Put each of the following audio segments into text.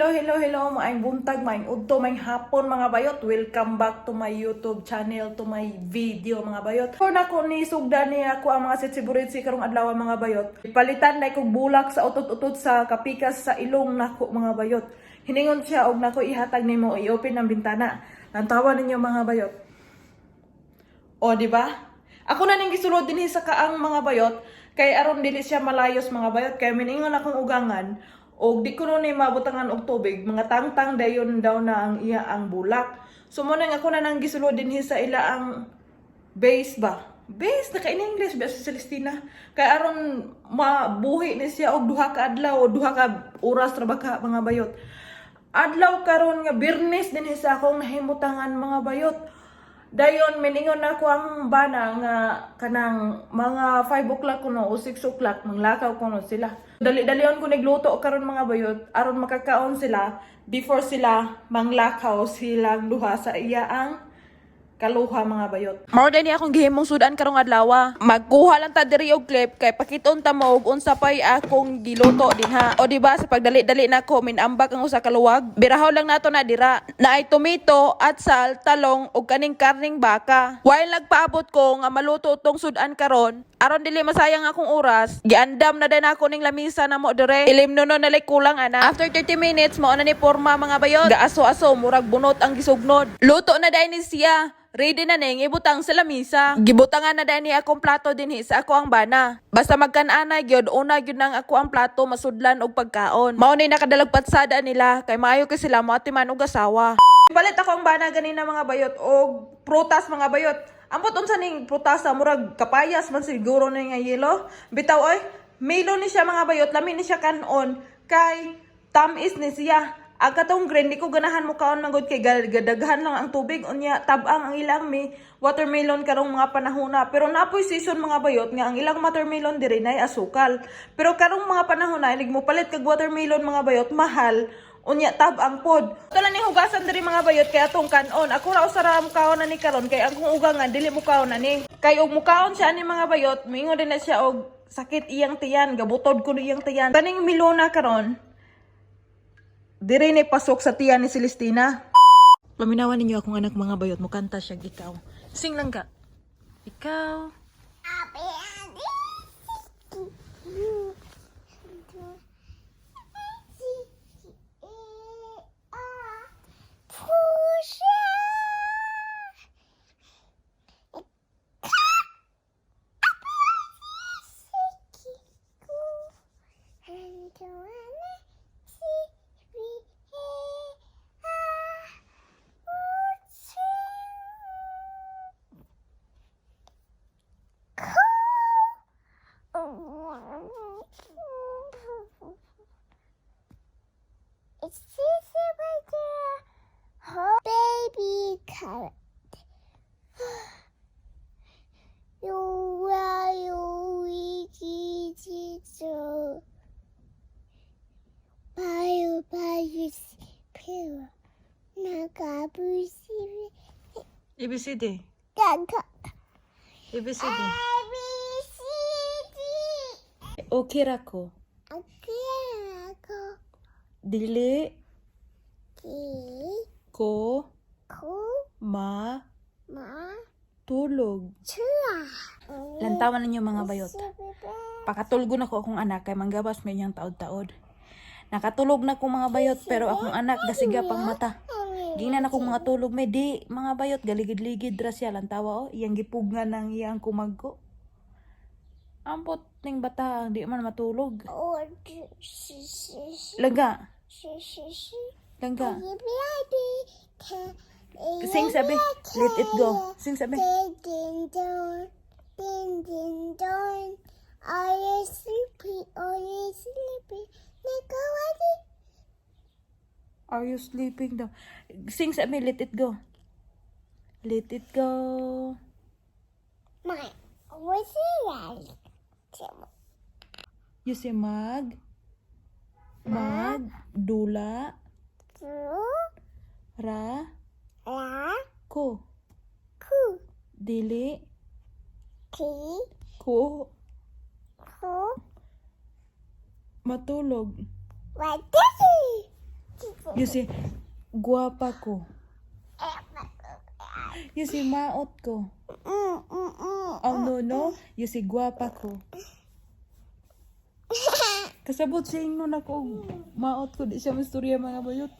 Hello, hello, hello. Maayong buntag, maayong udto, maayong hapon, mga bayot. Welcome back to my YouTube channel, to my video, mga bayot. Kung nako ni sugdan ni ako ang mga sitsiburitsi karong adlaw, mga bayot. Palitan na kog bulak sa utot-utot sa kapikas sa ilong nako, mga bayot. Hiningon siya og nako ihatag nimo i-open ang bintana. Lantawa ninyo, mga bayot. O, di ba? Ako na ning gisulod dinhi sa kaang, mga bayot, kay aron dili siya malayos, mga bayot, kay miningon akong ugangan og di ko ni mabutangan og tubig, mga tangtang dayon daw na ang iya ang bulak. So mo nang ako na nang gisulod dinhi sa ila ang base ba? Base na ka in English ba sa Celestina? Kay aron mabuhi ni siya og 2 ka adlaw o 2 ka oras ra ba ka, mga bayot. Adlaw karon nga Biyernes dinhi sa akong nahimutangan, mga bayot. Dayon miningon na ako ang bana nga kanang mga 5 o'clock kuno o 6 o'clock manglakaw kuno sila. Dali-dalion ko nagluto karon, mga bayot, aron makakaon sila before sila manglakaw silang duha sa iya ang kaluha, mga bayot. Mao ni akong gihimong sudan karong adlaw. Magkuha lang ta diri og clip kay pakiton ta mo og unsa pay akong giluto dinha. O di ba sa pagdali-dali nako minambak ang usa ka luwag. Birahaw lang nato na dira. Naay tomato, atsal, talong ug kaning karning baka. While nagpaabot ko nga maluto tong sudan karon, aron dili masayang akong oras, giandam na din ako ning lamisa na mo dire. Ilim no no nalay kulang ana. After 30 minutes mao na ni porma, mga bayot. Gaaso-aso, murag bunot ang gisugnod. Luto na dahil ni siya. Ready na ning ibutang sa lamisa. Gibutangan na dahil ni akong plato dinhi sa ako ang bana. Basta magkan-anay gyud, una gyud nang ako ang plato masudlan og pagkaon. Mao ni nakadalag patsada nila kay maayo kay sila moatiman og asawa. Palit ako ang bana ganina, mga bayot, og prutas, mga bayot. Ambot unsa ning prutasa, murag kapayas man siguro ni nga yellow. Bitaw oy, melon ni siya, mga bayot, lami ni siya kanon kay tamis ni siya. Ang katong green, di ko ganahan mo kaon manggod kay gadaghan lang ang tubig, unya tabang ang ilang may watermelon karong mga panahona. Pero napoy season, mga bayot, nga ang ilang watermelon diri nay asukal. Pero karong mga panahon na inig mo palit kag watermelon, mga bayot, mahal. Unya tab-ang pod. Ito lang ni hugasan diri, mga bayot, kay atong kanon. Ako ra usara mo kaon na ni karon kay ang kong ugangan dili mo kaon na ni. Kay og mukaon siya ani, mga bayot, mingon din na siya og sakit iyang tiyan, gabutod ko iyang tiyan. Kaning milona karon, dire ni pasok sa tiyan ni Celestina. Paminawan ninyo akong anak, mga bayot, mukanta siya "Ikaw". Sing lang ka. Ikaw. A B C U C E R push K C Q and one C V A R U T Q. It's this right there. Her baby carrot. You are you wiki so. Bio bio pill. Nagabusi. A B C D. Gaga. A B C D. A B C D. Okay ra ko. Okay, ako. Dili Ki ko ku ma ma tulog. chua. Lantawan ninyo, mga bayot. Pakatulgo na ko akong anak kay manggabas may niyang taod-taod. Nakatulog na ko, mga bayot, pero akong anak gasiga pang mata. Gingnan akong mga tulog may di, mga bayot, galigid-ligid ra siya, lantawa oh, iyang gipugngan ng iyang kumagko. Ambot ning bata di man matulog. Oh, si si si Langga, si si si. Langga. A B I D K A Sing sabi, "Let It Go". Sing sabi. Ding ding dong, ding ding dong. Are you sleepy? Are you sleepy? Nico, ready? Are you sleeping daw? Sing sabi, "Let It Go". Let it go. My, what's it? You say mag. Mag. Dula. Two, Ra. la, Ko. ku, Dili. ki, Ko. ku, Matulog. What is it? You say, guwapa ko. You say, maot ko. Oh, no. You say, guwapa ko. Kasabot siya ingnon ako, og maot ko. Di siya mastorya, mga bayot.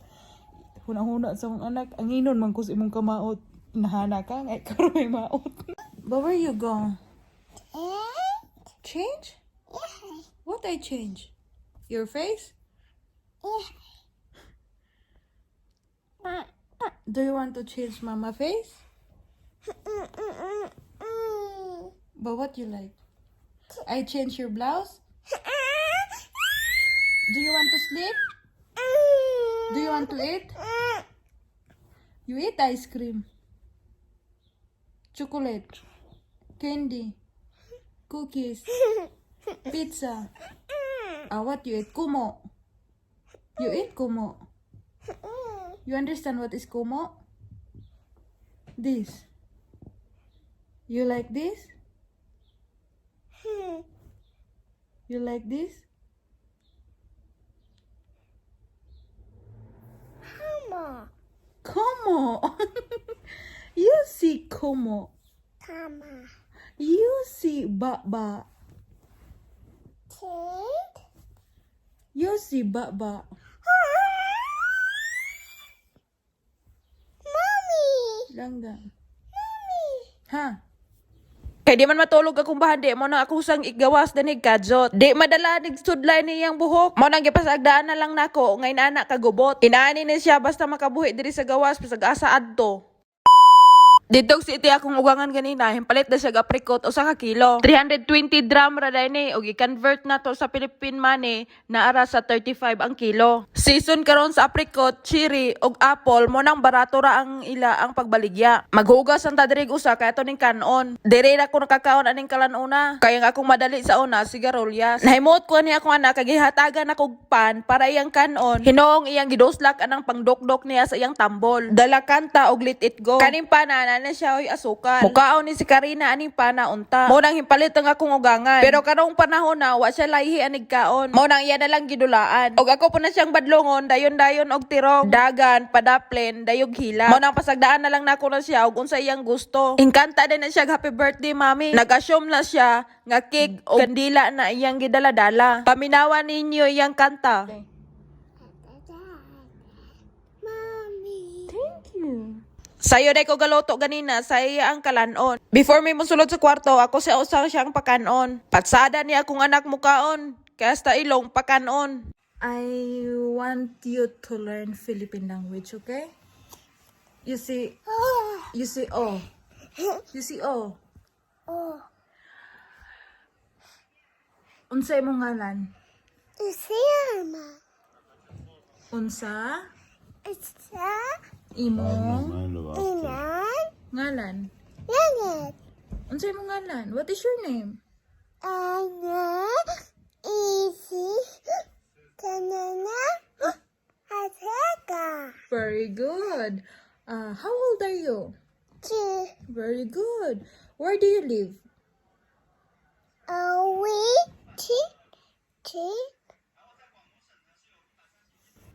Huna-huna sa mong anak. Ang inon man ko sa imong kamaot. Nahana ka, ngay karon may maot. But where you go? And Change? yeah. What I change? Your face? Yeah. Do you want to change mama face? But what you like? I change your blouse? Do you want to sleep? Do you want to eat? You eat ice cream. Chocolate. Candy. Cookies. Pizza. Ah, what you eat? Kumo. You eat kumo. You understand what is kumo? This. You like this? You like this? Come. Como? You see como. Come. You see baba. Take. You see baba. Mommy. Langga. Mommy. Ha? Kay di man matulog akong bahandi, mo na ako sang igawas danig kajot. Di madala nig sudlay niyang buhok. Mo nang gipasagdaan na lang nako ngay nana kagubot. Inaani ni siya basta makabuhi diri sa gawas pasag asa adto. Dito sa iti akong ugangan ganina, himpalit na siya og apricot usa ka kilo. 320 dram ra day ni og i-convert na to sa Philippine money naara sa 35 ang kilo. Season karon sa apricot, cherry ug apple mo nang barato ra ang ila ang pagbaligya. Maghugas ang tadrig usa kay ato ning kanon. Dire ra ko nakakaon aning kalanuna. Kaya nga akong madali sa una sigarolyas. Nahimuot ko ani akong anak kay gihatagan ako og pan para iyang kanon. Hinuong iyang gidoslak anang pangdokdok niya sa iyang tambol. Dala kanta og Let It Go. Kaning pana na na siya oy asukal. Mukaon ni si Karina aning pana unta. Mo nang himpalit ang akong ugangan. Pero karong panahon na wa siya layhi anig kaon. Mo nang iya na lang gidulaan. Og ako po na siyang badlongon dayon-dayon og tirong. Dagan, padaplen, dayog hila. Mo nang pasagdaan na lang nako na siya og unsa iyang gusto. Inkanta din na siya og happy birthday, mami. Nag-assume na siya nga cake og kandila na iyang gidala-dala. Paminawa ninyo iyang kanta. Mommy. Thank you. Sayo day ko galoto ganina, sa iya ang kalanon. Before may musulod sa kwarto, ako siya usang siyang pakanon. Patsada niya akong anak mukaon. Kaya sa ilong pakanon. I want you to learn Philippine language, okay? You see, Oh. you see oh. You see oh. Oh. Unsa imong ngalan? Usama. Unsa Isa. imong Inan. ngalan? Nanet. Unsa imong ngalan? What is your name? Ana. Easy. Tanana. Ateka. Very good. How old are you? 2. Very good. Where do you live? Awi. Ti. Ti.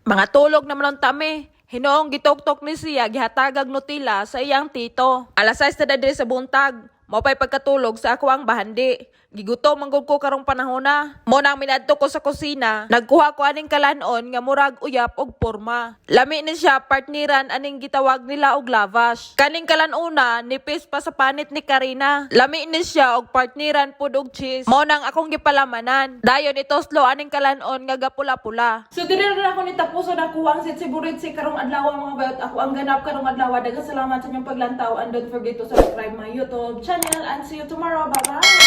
Mga tulog naman ang tami. Hinoong gitoktok ni siya gihatagag nutila sa iyang tito. Alas 6 na diri sa buntag. Mao pa'y pagkatulog sa ako ang bahandi. Gigutom ang gud ko karong panahon na. Mo nang minadto ko sa kusina, nagkuha ko aning kalanon nga murag uyap og porma. Lami ni siya partneran aning gitawag nila og lavash. Kaning kalanuna nipis pa sa panit ni Karina. Lami ni siya og partneran pud og cheese. Mo nang akong gipalamanan. Dayon itoslo aning kalanon nga gapula-pula. So dili na ako ni tapuson ako ang sitsiburitsi karong adlaw, mga bayot. Ako ang ganap karong adlaw. Daghang salamat sa inyong paglantaw and don't forget to subscribe my YouTube channel and see you tomorrow. Bye bye.